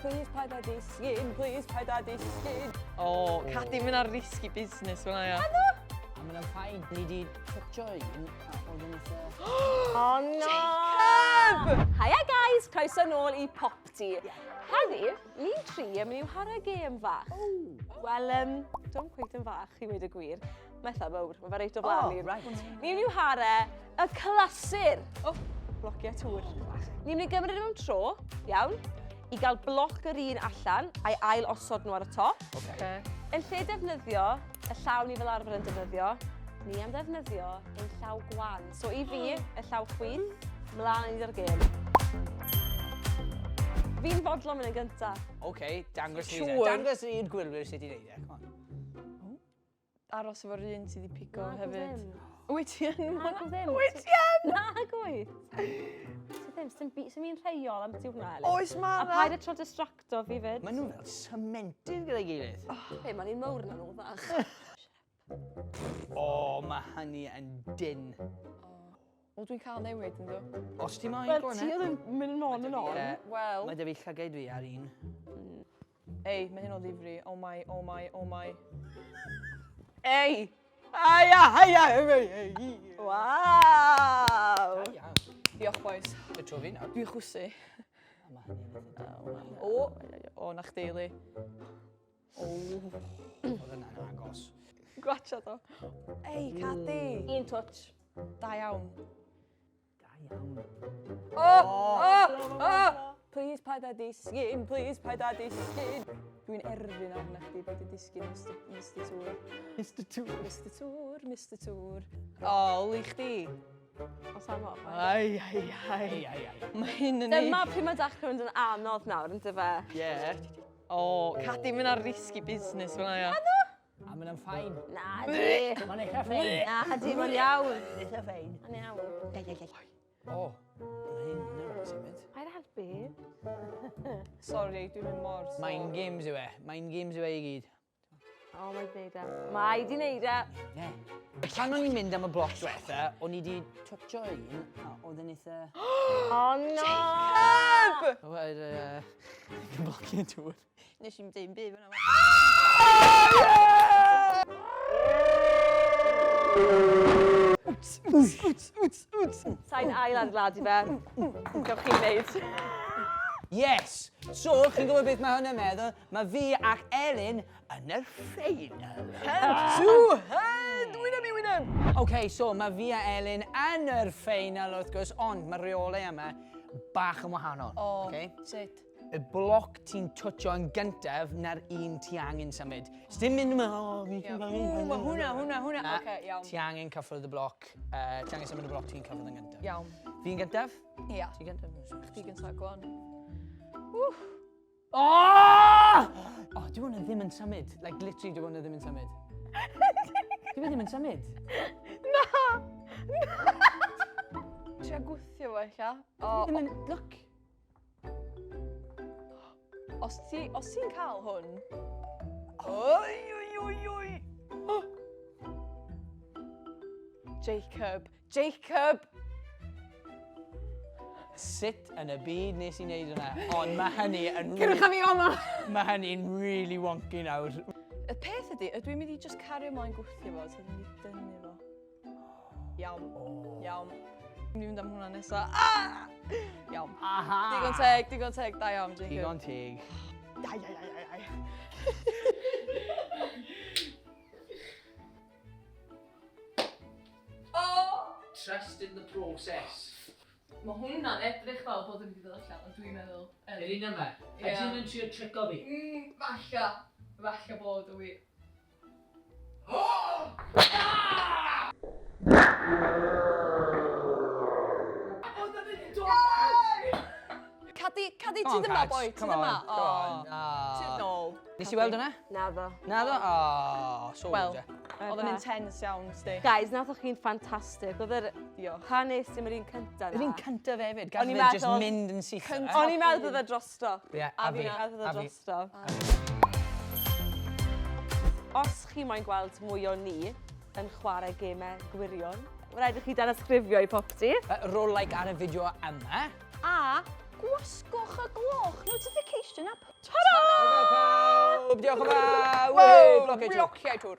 Please paid â disgyn, please paid â disgyn. O, Cadi, mae'n ar risky business fyna, ia. Naddo? A mae'n fine. Ni di twtio un a oedd yn eitha... O no! Jacob! Hiya guys, croeso nôl i Popty. Heddi, ni'n tri yn mynd i chwarae gêm fach. Wel, um, don't quite yn fach i weud y gwir. Mae eitha mawr, mae fe reit o flaen ni. right. Ni'n mynd i chwarae y clasur. O, blociau tŵr. Ni'n mynd i gymryd nhw'n tro, iawn, i gael bloc yr un allan a'i ail osod nhw ar y top. Okay. Okay. Yn lle defnyddio y llaw ni fel arfer yn defnyddio, ni am ddefnyddio ein llaw gwan. So i fi, y llaw chwith, mlaen i ar gêm. Fi'n fodlon mynd yn gynta. OK, dangos ni. Siŵr. Dangos i'r gwylwyr sut i wneud e. Come on. Aros efo'r un ti wedi pigo Nag hefyd. ddim. Wyt ti yn? Nag o ddim. Wyt ti yn? Nag wyt. Ti ddim, sy'n sy'n un rheiol am ti hwnna, Elin. Oes ma A paid â tro distracto fi fyd. Maen nhw fel cemented gyda'i gilydd. Hei, mae'n un mawr na nhw fach. O, mae hynny yn dyn. O, dwi'n cael newid yn dw. Os ti moyn, Wel, go on ti then. oedd yn mynd yn on and on. Ie. Wel, Mae 'da fi llygaid fi ar un. Ei, mae hyn o ddifri. Oh my, oh my, oh my. Ei! Ai, ai, ai, ai, ai. Waw! Da iawn. Diolch, boys. Y tro fi nawr. Dwi'n chwysu. A mae hynny'n eitha dyn. O, o, na chdi, Lee. O. Oedd hynna'n agos. Gwatcha do. Ei, Cadi. Un touch. Da iawn. Da iawn. O, o, o! Please paid â disgyn, please paid â disgyn. Dwi'n erfyn arna chdi bod i disgyn, Mr, Mr Tŵr. Mr Tŵr. Mr Tŵr, Mr Tŵr. O, li chdi. Os am off. Ai, ai, ai. Ai, ai, ai. Mae hyn yn Dyma pryd mae dechrau mynd yn anodd nawr, yn dyfe? Yeah. O, Cadi, mae'n ar risky business fyna, ia. A mae'n fine. Na di. Mae'n eitha fine. Na di, mae'n iawn. Eitha fine. Mae'n iawn. O, mae hyn yn rhaid symud. Paid â helpu. Sorry, dwi'n mynd mor slow. Mind games yw e. Mind games yw e i gyd. O, mae di wneud e. Mae di wneud e. Ne. Pan o'n i'n mynd am y bloc diwetha, o'n i di twtio un, a oedd yn eitha... O, no! Jacob! Wel, blociau dŵr. Nes i'm deud byd fyna. Sa'n ail adeiladu fe. Gewch chi'n wneud. Yes! So, chi'n gwybod beth mae hwnna'n meddwl? Mae fi ac Elin yn y ffeinal. Head to head! Wyneb i wyneb! OK, so mae fi a Elin yn yr ffeinal wrth gwrs, ond mae'r reolau yma bach yn wahanol. O, okay? sut? Y bloc ti'n twtio yn gyntaf na'r un ti angen symud. Sdim mynd yma, o, fi Ww, mae hwnna, hwnna, hwnna. Na, Oce, iawn. Ti angen cyffwrdd y bloc, ti angen symud y bloc ti'n cyffwrdd yn gyntaf. Iawn. Fi'n gyntaf? Ia. Ti'n gyntaf? Chdi gyntaf, go on. O! O, dwi hwnna ddim yn symud. Like, literally, dwi hwnna ddim yn symud. Dwi ddim yn symud. Na! Na! Tria gwthio fo ella. O, Ddim yn... Look. Os ti, os ti'n cael hwn... Oi, oi, oi, oi! Oh. Jacob! Jacob! Sut yn y byd nes i wneud hwnna? Ond mae hynny yn... Cyrwch a fi o'ma! Mae hynny'n really wonky nawr. Y peth ydy, ydw i'n mynd i just cario ymlaen gwthio fo, ta dwi'n mynd i dynnu fo? Iawn. Iawn. Dwi'n mynd i fynd am hwnna nesa. Ah! Iawn. Aha! Digon teg, digon teg, da iawn, Jacob. Digon teg. Ai, ai, ai, ai, ai. Oh! Trust in the process. Mae hwnna'n edrych fel bod yn mynd i ddod allan, ond dwi'n meddwl... Yr un yma? Ie. Ydyn nhw'n trio trico fi? Falla. Falla bod y wir. Cadi, Cadi, ti ddim boi, ti ddim Come on, Ti nôl. Nes i weld hwnna? Naddo. Naddo? Oh, so Wel, Oedd oedd yn intense iawn, sti. Guys, nathoch chi'n ffantastig. Oedd yr... Diolch. Pa nes i'm yr un cyntaf Yr un cyntaf hefyd. O'n Gath i'n fe just meddwl- mynd yn syth. Cyntaf. O'n i'n meddwl bod e drosto. Ie, a fi. Meddwl bod e A fi. drosto. Os chi moyn gweld mwy o ni yn chwarae gemau gwirion, mae rhaid i chi danysgrifio i Popty. Rho like ar y fideo yma. A gwasgwch y gloch notification app. pawb, diolch yn fawr. Wei, blociau tŵr. Blociau tŵr.